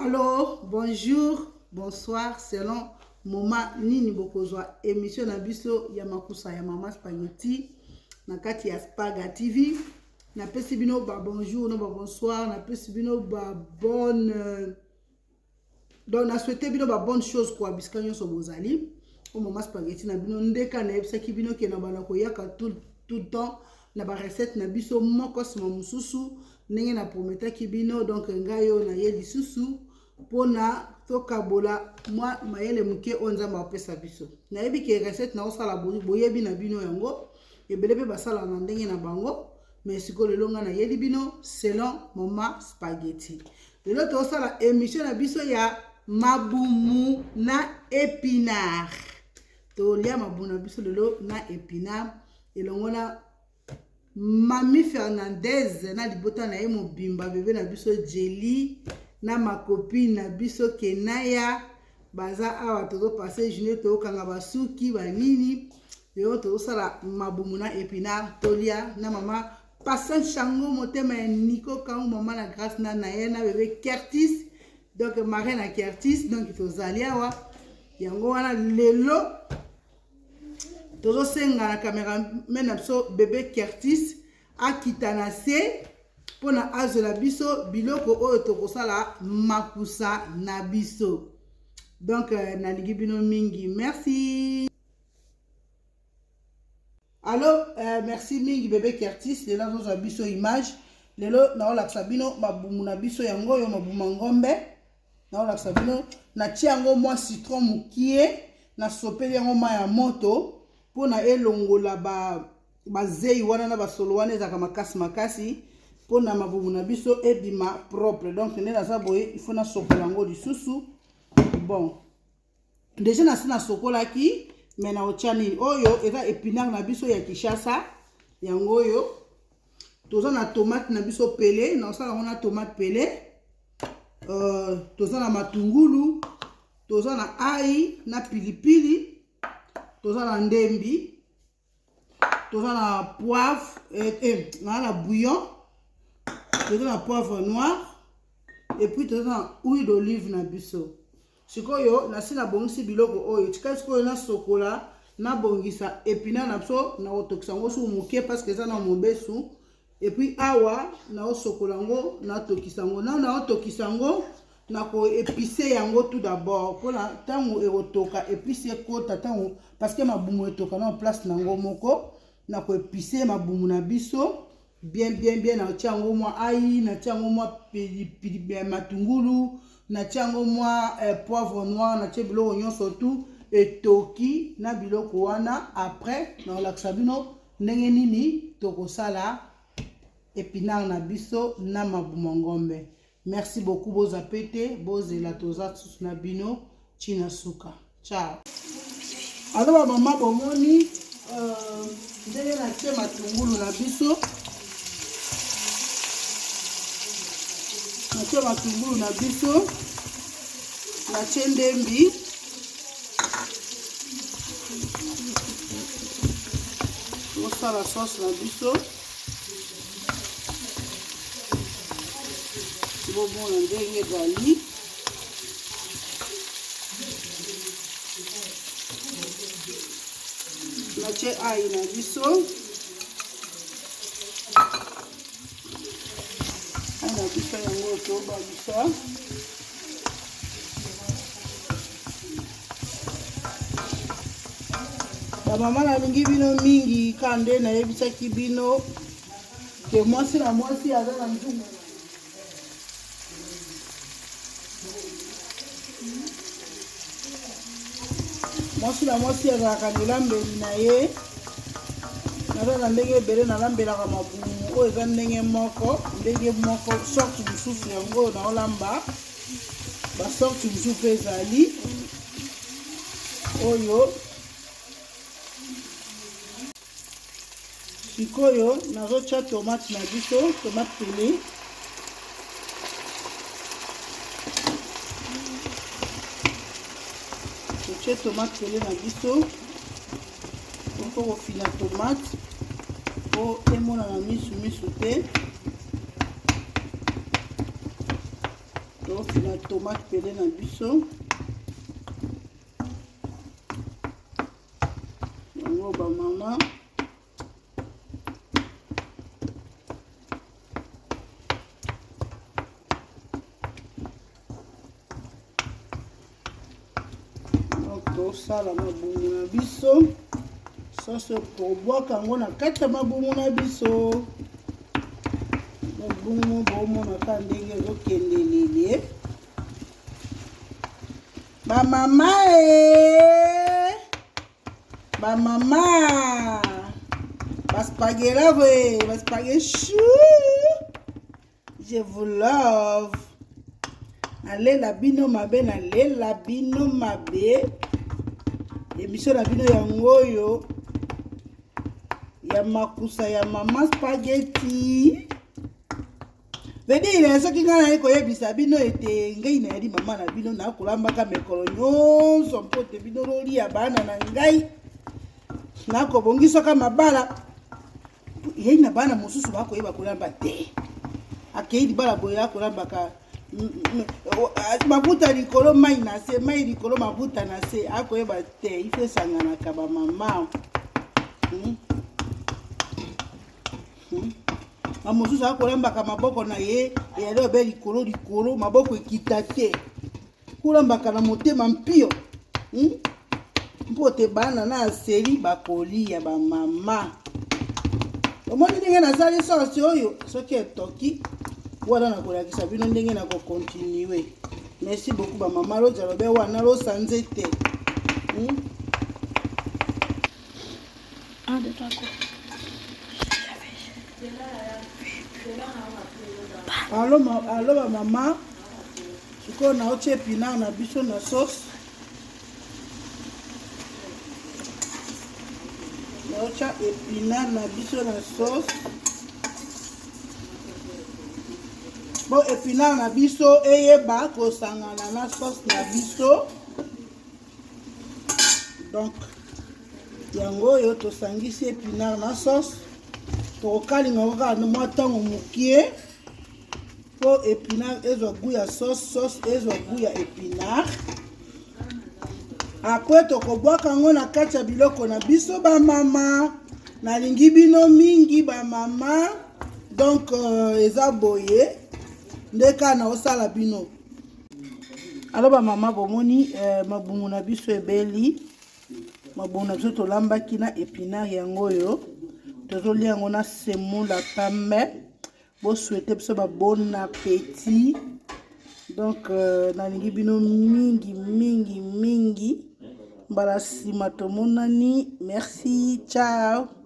Alors, bonjour, bonsoir, selon moment nini bokozwa émission na biso ya makusa ya mama spaghetti na kati ya Spaga TV. Napesi bino ba bonjour na ba bonsoir, napesi bino ba bonne euh, donc na souhaite bino ba bonne chose quoi bisika nyonso bozali. O mama spaghetti na bino ndeka nayebisaki bino ke na bana koyaka tout tout le temps na ba recette na biso moko nsima mosusu ndenge na prometaki bino. Donc ngai oyo naye lisusu mpona tokabola mwa mayele moke oyo Nzambe apesa biso. Nayebi ke recette naosala boyebi na bino yango, ebele mpe basalaka na ndenge na bango, mais sikoyo lelo ngai nayeli bino selon mama spaghetti. Lelo tozosala émission na biso ya mabumu na épinard. Tolia mabumu na biso lelo na épinard elongo na Mami Fernandez na libota na ye mobimba, bebe na biso Jelly na makopine na biso Kenaya baza awa. Tozopase journée, tokanga basuki banini, lelo tozosala mabumu na épinard. Tolia na mama Patience Chango, motema ya Nico Kangu, mama na Grâce na Naye na bebe Kertis, donc marin na Kertis. Donc tozali awa yango wana lelo tozosenga na cameraman na biso bebe Kertis akita na se mpona azwela biso biloko oyo tokosala makusa na biso. Donc nalingi bino mingi, merci. Allo, merci mingi bebe Kertis. Lelo azozwa biso image. Lelo naolakisa bino mabumu na biso yango oyo, mabumu ya ngombe. Naolakisa bino, natia yango mwa citron mokie, nasopeli yango mai ya moto mpona elongola bazei wana na basolo wana ezalaka makasi makasi, mpona mabumu na biso ebima propre. Donc nde naza boye, il faut nasokola yango lisusu. Bon, déjà nasi nasokolaki, mais naotya nini oyo eza épinard na biso ya Kinshasa yango oyo. Toza na tomate na biso pelée, naosala yango na tomate pelée. Toza na matungulu, toza na ai na pilipili, toza na ndembi, toza na poivre, na bouillon, toza na poivre noir et puis toza na huile d'olive na biso. Sikoyo nasi nabongisi biloko oyo, tika sikoyo nasokola, nabongisa épinard na biso. Nakotokisa yango suku moke parce que eza na mobesu. Et puis awa naosokola yango, natokisa yango nao, naotokisa yango, nakoépicer yango tout d'abord mpona ntango ekotoka épice ekota ntango, parce que mabumu etoka na place nango moko. Nakoépicer mabumu na biso bien bien bien. Natia yango mwa ai, natia yango mwa pilipili, matungulu, natia yango mwa poivre noir, natie biloko nyonso tu etoki na biloko wana. Après nakolakisa bino ndenge nini tokosala épinard na biso na mabumu ya ngombe. Merci beaucoup, boza pe te, bozela, toza susu na bino ntina suka. Ciao. Alo bamama, bomoni ndenge natie matungulu na biso, natie matungulu na biso, natie ndembi, tosala sauce na biso. Bomona ndenge ezali. Natie ai na biso, ai na biso yango tobakisa. Bamama, nalingi bino mingi. Ka nde nayebisaki bino ke mwasi na mwasi aza na nzungu. Mwasi na mwasi azalaka na elambeli na ye. Naza na ndenge ebele nalambelaka mabumu oyo, eza ndenge moko, ndenge moko sorte mosusu yango oyo naolamba. Basorte mosusu mpe ezali oyo. Sikoyo nazotya tomate na biso, tomate pelée. Totie tomate pelée na biso mpo kofina tomate mpo emonana misu misu te. Tofina tomate pele na biso. Yango ba mama. Donc tosala mabumu na biso soso tobwaka yango na kati ya mabumu na biso mabumu bomonaka ndenge ezokendelele bamama e bamama baspagelave baspage chou Je vous love. Nalela bino mabe, nalela bino mabe. Emission na bino yango oyo ya makusa ya mama spaghetti. Vedire soki ngai naye koyebisa bino ete ngai nayali mama na bino nakolambaka mikolo nyonso mpo te bino lolia bana na ngai nakobongisaka mabala Yei na bana mosusu bakoyeba kolamba te. Akei libala boye akolambaka mabuta likolo mai na se mai likolo mabuta na se akoyeba te ifo esanganaka bamama hmm? hmm? bamosusu akolambaka maboko na ye eyali obe likolo likolo maboko ekita te Kolambaka na motema mpio hmm? mpo te bana na aseli bakoliya bamama. Omoni ndenge nasali sauce oyo, soki etoki wana nakolakisa bino ndenge nakokontinue. Merci beaucoup bamama, lozala lobe wana losa nzete hmm? 1, 2, 3, go. Alo, alo ba mama. Sikoyo naotia epinard na biso na sauce. Naotia epinard na biso na sauce. Bo epinard na biso eyeba kosangana na sauce na biso. Donc yango oyo tosangisi epinard na sauce, tokokalinga yango kaka mwa ntango mokie mpo epinard ezwa gout ya sauce, sauce ezwa gout ya epinard. Apres tokobwaka yango na kati ya biloko na biso bamama. Nalingi bino mingi bamama, donc euh, eza boye nde kaka naosala bino. Alo ba mama, bomoni eh, mabumu na biso ebeli. Mabumu na biso tolambaki na epinard yango oyo tozolia yango na semoule pambe. Bosouhaite biso ba bon appétit. Donc euh, nalingi bino mingi mingi mingi. Mbala nsima tomonani. Merci, ciao.